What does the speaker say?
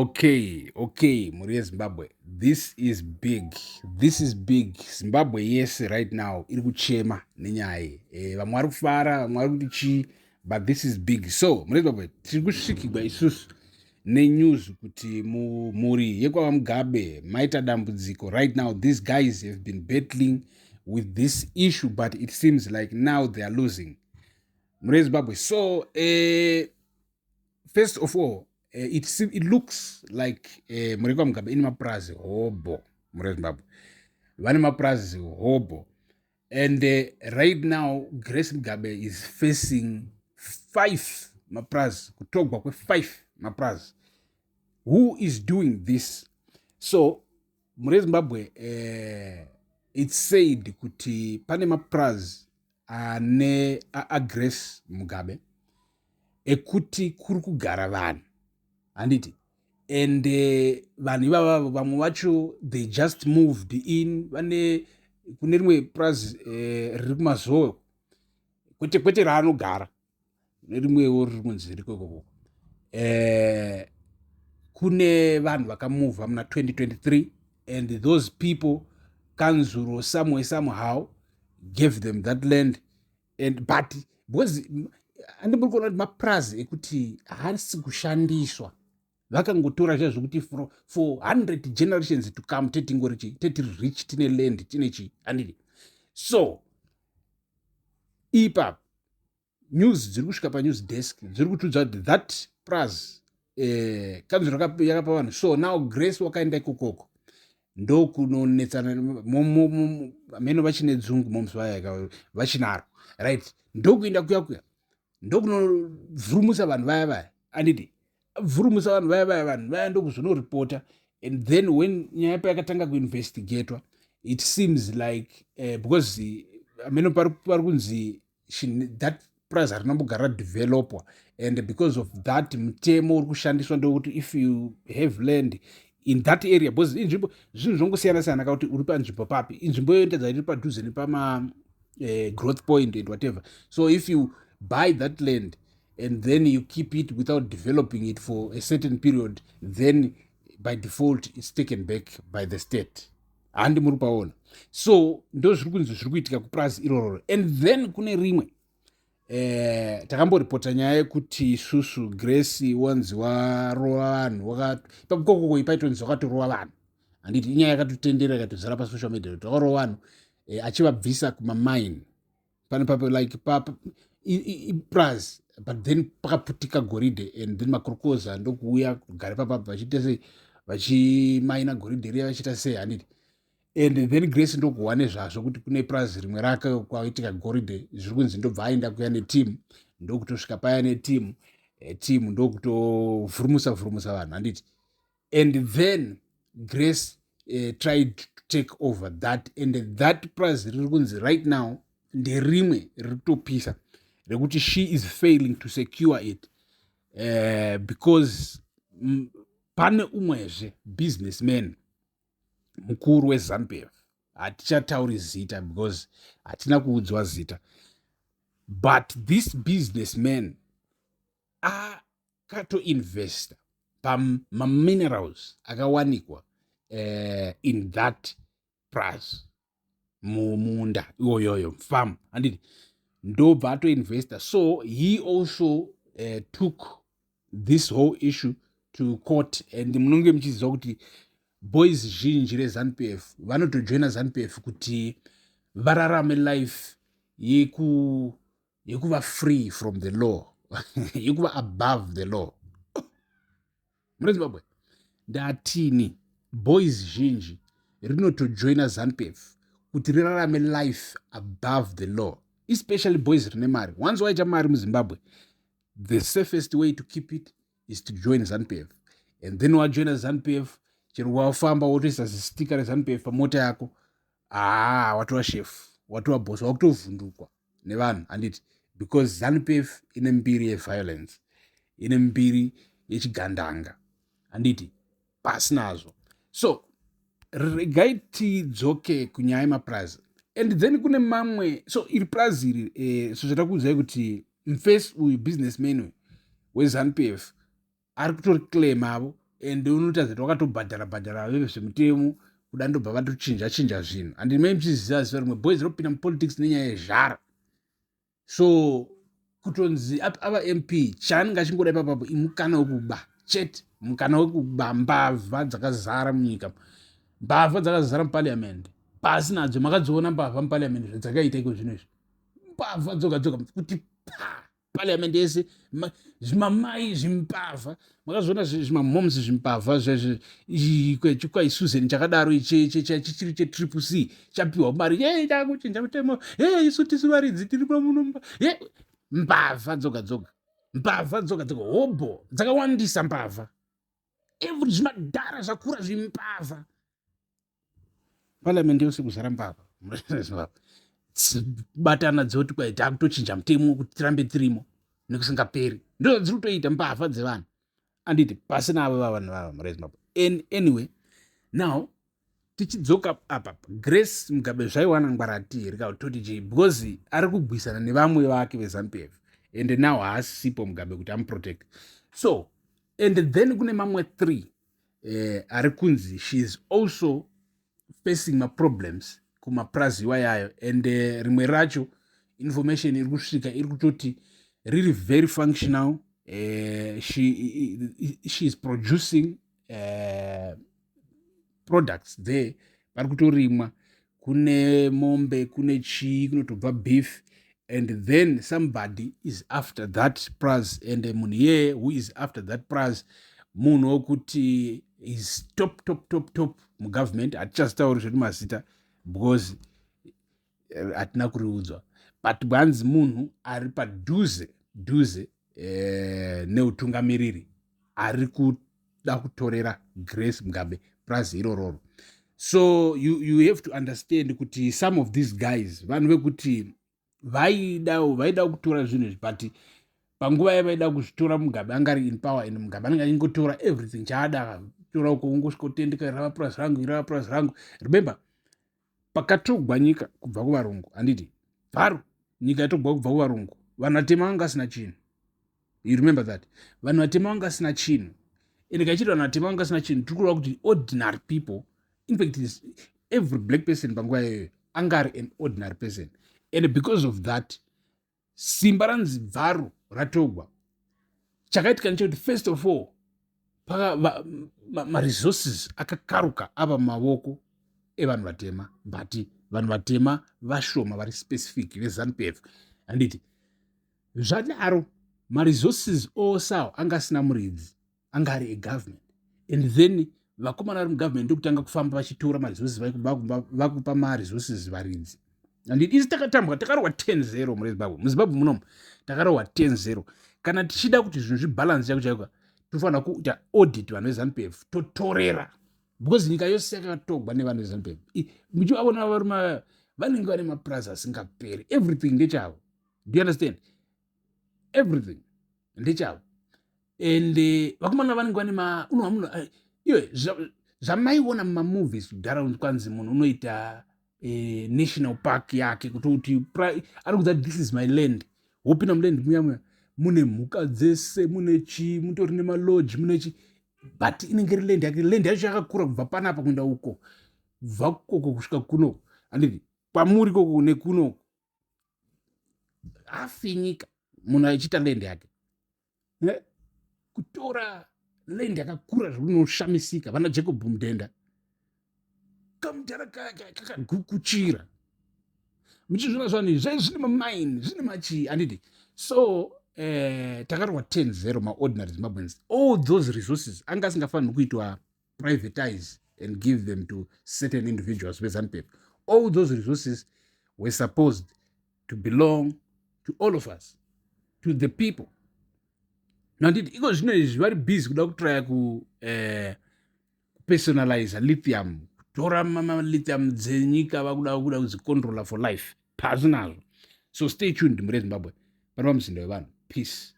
Okay, mhuri yeZimbabwe, this is big, this is big. Zimbabwe yese right now iri kuchema nenyaya iyi. Vamwe vari kufara, vamwe vari kuti chii, but this is big. So mhuri yeZimbabwe, tiri kusvikigwa isusu nenews kuti mumhuri yekwaVaMugabe maita dambudziko. Right now these guys have been battling with this issue, but it seems like now they are losing, mhuri yeZimbabwe. So first of all, it looks like mhuri yekwaMugabe ine mapurazi hobho. Mhuri yeZimbabwe, vane mapurazi hobho, and right now Grace Mugabe is facing five mapurazi, kutogwa kwe5 mapurazi. Who is doing this? So mhuri yeZimbabwe, it's said kuti pane mapurazi ane aGrace Mugabe ekuti kuri kugara vanhu, handiti? And vanhu ivava, vamwe vacho they just moved in. Vane kune rimwe purazi riri kuMazowe, kwete kwete raanogara, nerimwewo riri kunzi riko ikoko. Kune vanhu vakamuvha muna 2023, and those people, kanzuro somewhere somehow gave them that land. And but because handimuri kuona kuti mapurazi ekuti haasi kushandiswa, vakangotora zviya zvokuti for 100 generations to come tetingori chi tetiri rich, tine land, tine chi, handiti? So ipapo news dziri kusvika panews desk dziri kutiudza kuti that praz kanzuro yakapa vanhu. So now Grace wakaenda ikokoko ndokunonetsana meno vachine dzungu moms vaya vachinaro, right? Ndokuenda kuya kuya, ndokunovhurumusa vanhu vaya vaya, anditi? Vhurumusa vanhu vaya vaya, vanhu vaya ndokuzonoripota. And then when nyaya payakatanga kuinvestigatwa, it seems like because ameno pari kunzi that price harinombogara radevelopwa, and because of that mutemo uri kushandiswa ndokuti if you have land in that area, because inzvimbo zvinhu zvongosiyana siyana kakuti uri panzvimbo papi. Inzvimbo yoendedza iri padhuze nepama growth point and whatever. So if you buy that land and then you keep it without developing it for a certain period, then by default it's taken back by the state, handi muri paona? So ndo zviri kunzi zviri kuitika kupurazi irororo. And then kune rimwe, takamboripota nyaya yekuti isusu Grace wanzi warova vanhu pakokoko ipaitonzi wakatorova vanhu, handiti? Inyaya yakatotendera, ikatozara pasocial media kuti wakarova vanhu achivabvisa kumamine pane papo, like ipurazi, but then pakaputika goridhe and then makurukoza ndokuuya kugara papapo vachiita sei, vachimaina goridhe riya, vachiita sei, handiti? And then Grace ndokuhwa nezvazvo kuti kune purazi rimwe rake kwaitika goridhe. Zviri kunzi ndobva aenda kuya neteam, ndokutosvika paya neteam, team ndokutovhurumusa vhurumusa vanhu, handiti? And then Grace tried to take over that, and that purazi riri kunzi right now nderimwe riri kutopisa rekuti she is failing to secure it because pane umwezve businessman mukuru weZANU PF. Hatichatauri zita because hatina kuudzwa zita, but this businessman akatoinvesta pamaminerals akawanikwa in that price mumunda iwoyoyo, farm, handiti? Ndobva atoinvesta. So he also took this whole issue to court, and munonge muchiziva kuti boys zhinji reZANU PF vanotojoina ZANU PF kuti vararame life yekuva free from the law, yekuva above the law. Mune Zimbabwe, ndatini, boys zhinji rinotojoina ZANU PF kuti rirarame life above the law, especially boys rine mari. Once waita mari muZimbabwe, the safest way to keep it is to join ZANU PF. And then wajoina ZANU PF, chero wafamba wotoisa zistika reZANU PF pamota yako, haa, watova chef, watova boss, wakutovhundukwa nevanhu, handiti? Because ZANU PF ine mbiri yeviolence, ine mbiri yechigandanga, handiti? Pasinazvo. So regai tidzoke kunyaya yemapurazi. And then kune mamwe. So iri purazi iri, so zvatakuudzai kuti mufesi uyu, businessman uyu weZANU PF, ari kutoriclaim avo. And unotaridza kuti wakatobhadhara bhadhara vezvemutemo kuda, ndobva vatochinja chinja zvinhu. Handimai muchiziva ziva rimwe boys rinopinda mupolitics nenyaya yezhara. So kutonzi ava MP, chaanenge achingoda ipapapo imukana wekuba chete, mukana wekuba. Mbavha dzakazara munyika, mbavha dzakazara muparliament, pasi nadzo. Makadziona mbavha muparliament zvadzakaita iko zvino izvi, mbavha dzoga dzoga kuti pa parliament yese, zvimamai zvimbavha. Makazviona zvimamoms zvimbavha chikwaisusan chakadaro chichiri cheTriple C, chapiwa mari ye chakuchinja mutemo e isu tisu varidzi tiri pamunomba ye. Mbavha dzoga dzoga, mbavha dzoga dzoga, hobho dzakawandisa, mbavha every, zvimadhara zvakura zvimbavha. Parliament yose kuzara mbavha, batana dzoti kwai takutochinja mutemo kuti tirambe tirimo nekusingaperi. Ndo dziri kutoita, mbavha dzevanhu, anditi? Pasina avo vanhu vava murezimbabwe. Anyway, now tichidzoka apa, Grace Mugabe zvaiwana ngwarati here kautoti chii? Because ari kugwisana nevamwe vake veZANU PF, and now haasipo Mugabe kuti amuprotect. So and then kune mamwe three ari kunzi she is also facing maproblems kumaprazi iwayayo. And rimwe racho, information iri kusvika iri kutoti riri very functional. She is producing products there, pari kutorimwa, kune mombe, kune chii, kunotobva beef. And then somebody is after that praz, and munhu iyeye who is after that praz, munhu wokuti is top top top top mugovernment. Hatichazitauri zvedu mazita because hatina kuriudzwa, but bwanzi munhu ari padhuze dhuze neutungamiriri ari kuda kutorera Grace Mugabe prazi irororo. So you have to understand kuti some of these guys vanhu vekuti vaida kutora zvinhu izvi, but panguva yavaida kuzvitora, Mugabe anga ari in power, and Mugabe anenge achingotora everything chaada tora uko, ungosvikotendeka, rava purazi rangu, rava purazi rangu. Remember pakatogwa nyika kubva kuvarungu, handiti? Bvaru nyika yatogwa kubva kuvarungu, vanhu vatema vanga asina chinhu. You remember that vanhu vatema vanga asina chinhu. And kachiti vanhu vatema vanga asina chinhu, tiri kureva kuti ordinary people. In fact, every black person panguva iyoyo anga ari an ordinary person. And because of that, simba ranzi bvaru ratogwa. Chakaitika ndechekuti, first of all, maresources akakaruka ava mumavoko evanhu vatema, but vanhu vatema vashoma vari specific veZANU PF, handiti? Zvadaro, maresources ose awo anga asina muridzi, anga ari egovernment. And then vakomana vari mugovernment ndokutanga kufamba vachitora maresources, vakupa maresources varidzi, handiti? Isi takatambwa, takarohwa 10-0 murezimbabwe, muZimbabwe munomu takarohwa 10-0. Kana tichida kuti zvinhu zvibalance chaiko chaiko, tofanira kuita audit vanhu veZANU PF, totorera, because nyika yose yakatogwa nevanhu veZANU PF. Muchivavona varume vanenge vane mapurazi asingaperi, everything ndechavo. Do you understand? Everything ndechavo. And vakomana vanenge vane ma unomunhu iwe zvamaiona mumamovies kudhara, kwanzi munhu unoita national park yake, kutoti ari kudza, "This is my land." Wopinda muland muya muya, mune mhuka dzese, mune chii, mutori nemalodge, mune chii, but inenge iri land yake. Land yacho yakakura kubva panapa kuenda uko, kubva koko kusvika kuno, handiti? Kwamuri koko nekuno, hafi nyika munhu achiita land yake, kutora land yakakura zvinoshamisika. Vana Jacob Mudenda, kamudhara kakagukuchira, muchizviona zvanhu izvi, zvai zvine mamaini, zvine machii, handiti? So takarwa 10-0 maordinary Zimbabweans. All those resources anga asingafaniri kuitwa privatize and give them to certain individuals veZANU PF. All those resources were supposed to belong to all of us, to the people. Nanditi iko zvino izvi vari busy kuda kutraya ku kupersonalize lithium, kutora malithium dzenyika, vakuda kuda kudzicontrola for life, pasi nazvo. So stay tuned, muri Zimbabwe, pano pamuzinda wevanhu. Peace.